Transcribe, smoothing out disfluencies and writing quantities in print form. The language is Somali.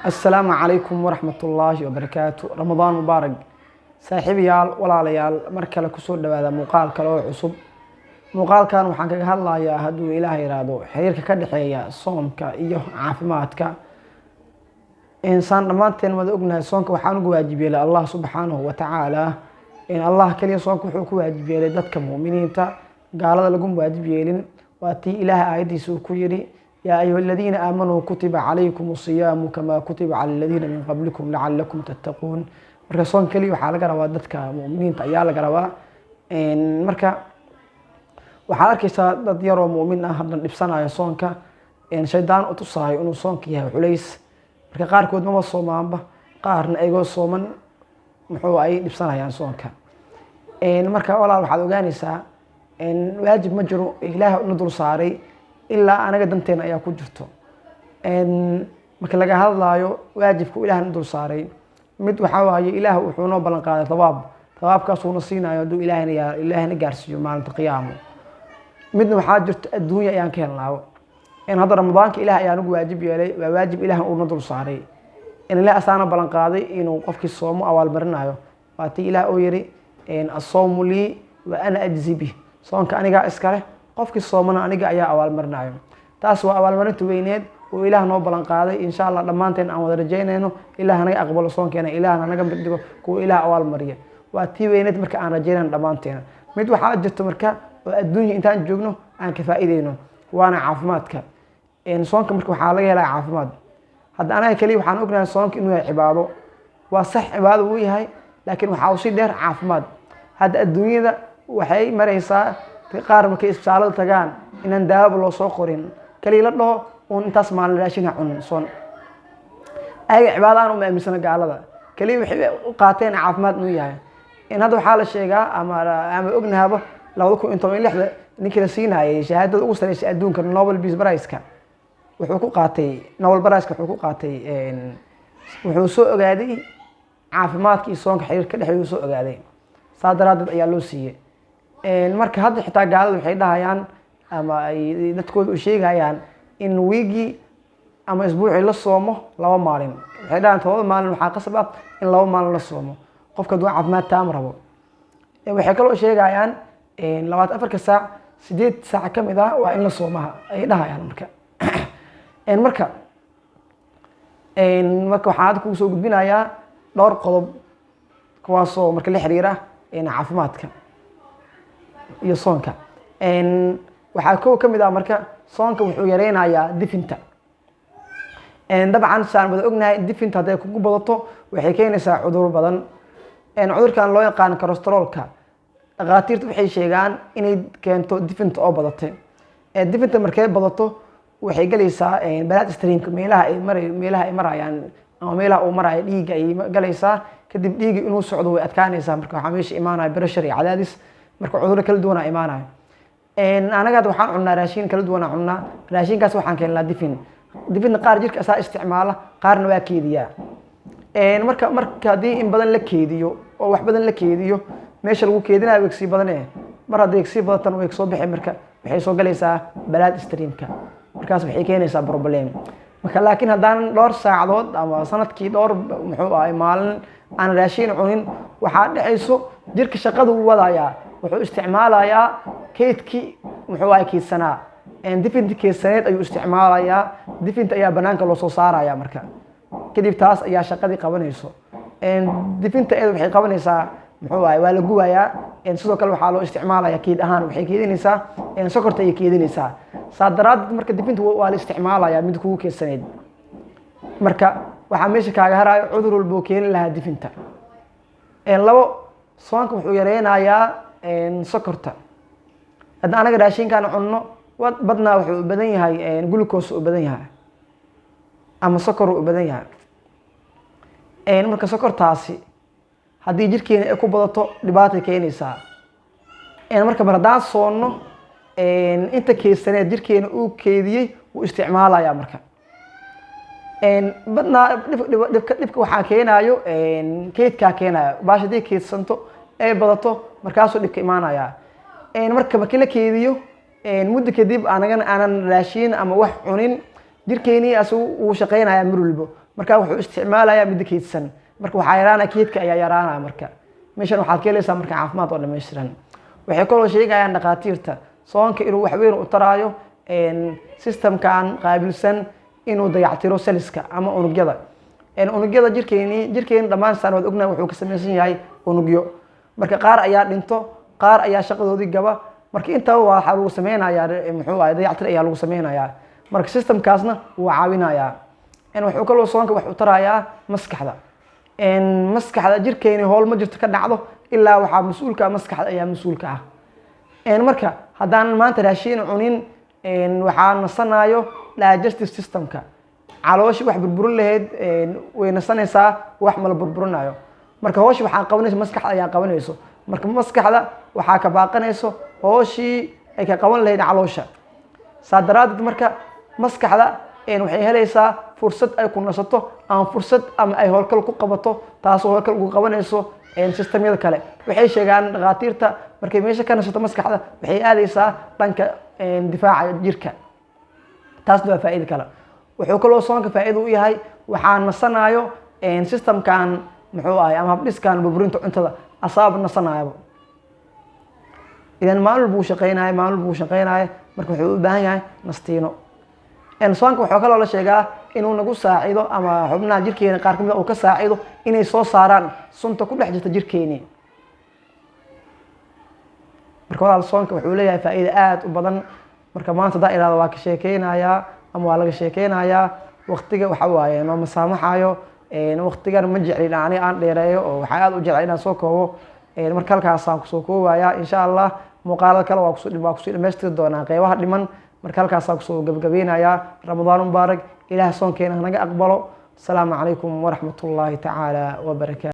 Assalaamu calaykum waraxmatullaahi wabarakaatu. Ramadaan mubaarak, saaxiibayaal, walaalayaal. Mar kale kusoo dhawaada muuqaal kale oo cusub. Muuqaalkan waxaan kaga hadlayaa, hadduu Ilaah yiraahdo, xiriirka ka dhexeeya soomka iyo caafimaadka. Insaan dhammaanteen wada ognahay, soonka waxaan ugu waajib yeelay Allah subxaanahu wa tacaala. In Allah keliya soonka wuxuu ku waajib yeelay dadka mu'miniinta, gaalada laguma waajib yeelin. Waa tii Ilaah aayaddiisa uu ku yidhi: "Yaa ayuha aladiina aamanuu, kutiba calaykum asiyaamu kamaa kutiba cala aladiina min qablikum lacalakum tattaquun." Marka soon keliya waxaa laga rabaa dadka mu'miniinta ayaa laga rabaa. Marka waxaad arkaysaa dad yaroo mu'min ah haddan dhibsanayo soonka, shaydaan u tusaayo inuu soonka yahay culays. Marka qaarkood maba soomaanba, qaarna ayagoo sooman muxuu ay dhibsanayaan soonka. Marka walaal, waxaad ogaanaysaa waajib ma jiro Ilaah na dul saaray ilaa anaga danteena ayaa ku jirto. Marka laga hadlaayo waajibku Ilaah na dul saaray, mid waxaa waaye Ilaah wuxuu noo ballan qaaday thawaab, thawaabkaasuuna siinayo hadduu Ilaahna gaarsiiyo maalinta qiyaamo. Midna waxaa jirto adduunya ayaan ka helnaabo. In hadda Ramadaanka Ilaah ayaa nagu waajib yeelay, waa waajib Ilaah uuna dul saaray, in Ilaah asaana ballan qaaday inuu qofkii soomo abaalmarinayo. Waa tii Ilaah uu yidhi: "Asawmu lii wa ana ajzi bih." Soonka anigaa iskale, qofkii soomana aniga ayaa abaalmarinayo. Taas waa abaalmarinta weyneed oo Ilaah noo ballan qaaday. Insha Allah dhammaanteen aan wada rajaynayno Ilaah naga aqbalo soonkeena, Ilaahna naga mid dhigo kuwa Ilaah abaalmariya. Waa tii weyneed marka aan rajaynayno dhammaanteena. Mid waxaa jirto marka oo adduunya intaan joogno aan ka faa'iideyno, waana caafimaadka. Soonka marka waxaa laga helaa caafimaad. Hadda anaga keliya waxaan ognahay soonka inuu yahay cibaado. Waa sax, cibaado wuu yahay, laakiin waxaa usii dheer caafimaad. Hadda adduunyada waxay maraysaa qaar markay isbitaalada tagaan inaan daawaba loo soo qorin, kaliya la dhaho uun intaas maalin raashin ha cunin. Soon ayaga cibaado aan uma aaminsano gaalada, kaliya waxay u qaateen caafimaad inuu yahay. In hadda waxaa la sheegaa ama ognahaba, 2016-da ninkii la siinayay shahaadada ugu sareysa adduunka, Nobel Peace Prize-ka, wuxuu ku qaatay Nobel Prize-ka, wuxuu ku qaatay, wuxuu soo ogaaday caafimaadka iyo soonka xiriir ka dhexeeya uu soo ogaaday. Saa daraaddeed ayaa loo siiyey. Marka hadda xitaa gaalada waxay dhahayaan ama ay dadkooda u sheegayaan in wiigii ama isbuucii la soomo 2 maalin. Waxay dhahayaan 7 maalin waxaa qasab ah in 2 maalin la soomo qofka hadduu caafimaad taam rabo. Waxay kaloo sheegayaan 24-ka saac 8 saac ka mid ah waa in la soomaha ay dhahayaan. Marka waxaan hadda kugu soo gudbinayaa dhowr qodob kuwaasoo marka la xiriira caafimaadka iyo soonka. Waxaa kow ka mid ah marka soonka wuxuu yareynayaa difinta. Dabcan saan wada ognahay, difinta hadday kugu badato waxay keenaysaa cudur badan. Cudurkan loo yaqaano cholesteroolka, dhakhaatiirta waxay sheegaan inay keento difinta oo badatay. Difinta markay badato waxay galaysaa blood streamka, meelaha ay mara, meelaha ay marayaan ama meelaha uu marayo dhiigga ayay galaysaa. Kadib dhiigga inuu socdo way adkaanaysaa. Marka waxaa meesha imaanaya pressure iyo cadaadis, marka cudurro kala duwanaa imaanaya. Anaga hadda waxaan cunnaa raashin kala duwanaa cunnaa. Raashinkaas waxaan keenaa difin. Difinta qaar jirka asaa isticmaala, qaarna waa keediyaa. Marka haddii in badan la keediyo oo wax badan la keediyo, meesha lagu keedinayo way kasii badane. Mar hadday kasii badatan way kasoo bixi. Marka waxay soo galaysaa blood streamka, markaas waxay keenaysaa problem. Marka laakiin haddaanan dhowr saacadood ama sanadkii dhowr muxuu ahay maalin aan raashin cunin, waxaa dhexayso jirka shaqada wuu wadayaa, wuxuu isticmaalayaa keydkii muxuu ahay keydsanaa, difinta keydsaneed ayuu isticmaalayaa. Difinta ayaa banaanka loo soo saaraya. Marka kadib taas ayaa shaqadii qabanayso. Difinta iyada waxay qabanaysaa muxuu ahay waa la gubayaa. Sidoo kale waxaa loo isticmaalaya keyd ahaan, waxay keydinaysaa sokorta ayay keydinaysaa. Saa daraaddeed marka difinta waa la isticmaalaya mid kugu keydsaneyd. Marka waxaa meesha kaaga haraayo cudur walba oo keeni lahaa difinta. Labo, soonka wuxuu yareynayaa sokorta. Hadda anaga raashinkaan cunno badnaa wuxuu u badan yahay glucose u badan yahay ama sokor u badan yahay. Marka sokortaasi haddii jirkeena ay ku badato dhibaatay keenaysaa. Marka mar haddaan soonno, inta keydsaneed jirkeena uu keydiyey wuu isticmaalayaa. Marka badnaa dhibka waxaa keenaayo keydkaa keenayo. Baasha haddii keydsanto ay badato, markaasuu dhibka imaanayaa. Marka markii la keediyo muddo kadib anagana aanan raashin ama wax cunin, jirkeenii asagu wuu shaqeynayaa mar walbo. Marka wuxuu isticmaalayaa midda keydsan. Marka waxaa yaraanaya keydka ayaa yaraanaya. Marka meeshan waxaad ka helaysaa marka caafimaad oo dhammaystiran. Waxay kaloo sheegayaan dhakhaatiirta soonka inuu wax weyn u taraayo systemkan qaabilsan inuu dayactiro cellska ama unugyada. Unugyada jirkeeni dhammaan saan waad ognahay wuxuu ka samaysan yahay unugyo. Marka qaar ayaa dhinto, qaar ayaa shaqadoodii gaba. Marka intaba waxaa lagu sameynayaa, muxuu ahay, dayactir ayaa lagu sameynayaa. Marka systemkaasna wuu caawinayaa. Wuxuu kaloo soonka wax u tarayaa maskaxda. Maskaxda jirkeeni howl ma jirto ka dhacdo ilaa waxaa mas-uulka ah maskaxda ayaa mas-uulka ah. Marka haddaan maanta raashin cunin, waxaa nasanayo digestive systemka. Calooshi wax burburin lahayd way nasanaysaa, wax mala burburinayo. Marka hooshi waxaa qabanayso maskaxda ayaa qabanayso. Marka maskaxda waxaa ka baaqanayso hooshii ay ka qaban lahayd caloosha. Saa daraadeed marka maskaxda waxay helaysaa fursad ay ku nasato ama fursad ama ay howlkal ku qabato, taasoo howlkal ugu qabanayso systemyada kale. Waxay sheegaan dhakhaatiirta markay meesha ka nasato maskaxda waxay aadaysaa dhanka difaaca jirka. Taasna waa faa'iido kale. Wuxuu kaloo soonka faa'iido u yahay waxaa nasanayo systemkan, muxuu ahay, ama habdhiskan burburinta cuntada asaab nasanaayaba. Idan maalin buu shaqeynaya, maalin buu shaqeynaya, marka wuxuu u baahan yahay nastiino. Soonka wuxuu kaloo la sheegaa inuu nagu saacido ama xubnaha jirkeena qaar kamid uu ka saacido inay soo saaraan sunta ku dhex jirta jirkeeni. Marka walaal, soonka wuxuu leeyahay faa'iido aad u badan. Marka maanta hadaa ihahdo waa ka sheekeynayaa ama waa laga sheekeynayaa, waqtiga waxa waaye noo masaamaxayo. Waqtigan ma jeclin ani aan dheereeyo oo waxaa aad u jecel inaan soo koobo. Marka halkaasaan kusoo koobaya. Insha Allah muuqaalada kale waa kusoo dhamaystiri doonaa qeybaha dhiman. Marka halkaasaan kusoo gabagabeynayaa. Ramadaan mubaarak. Ilaah soonkeena hanaga aqbalo. Asalaamu calaykum waraxmat ullaahi tacaala wabarakaatu.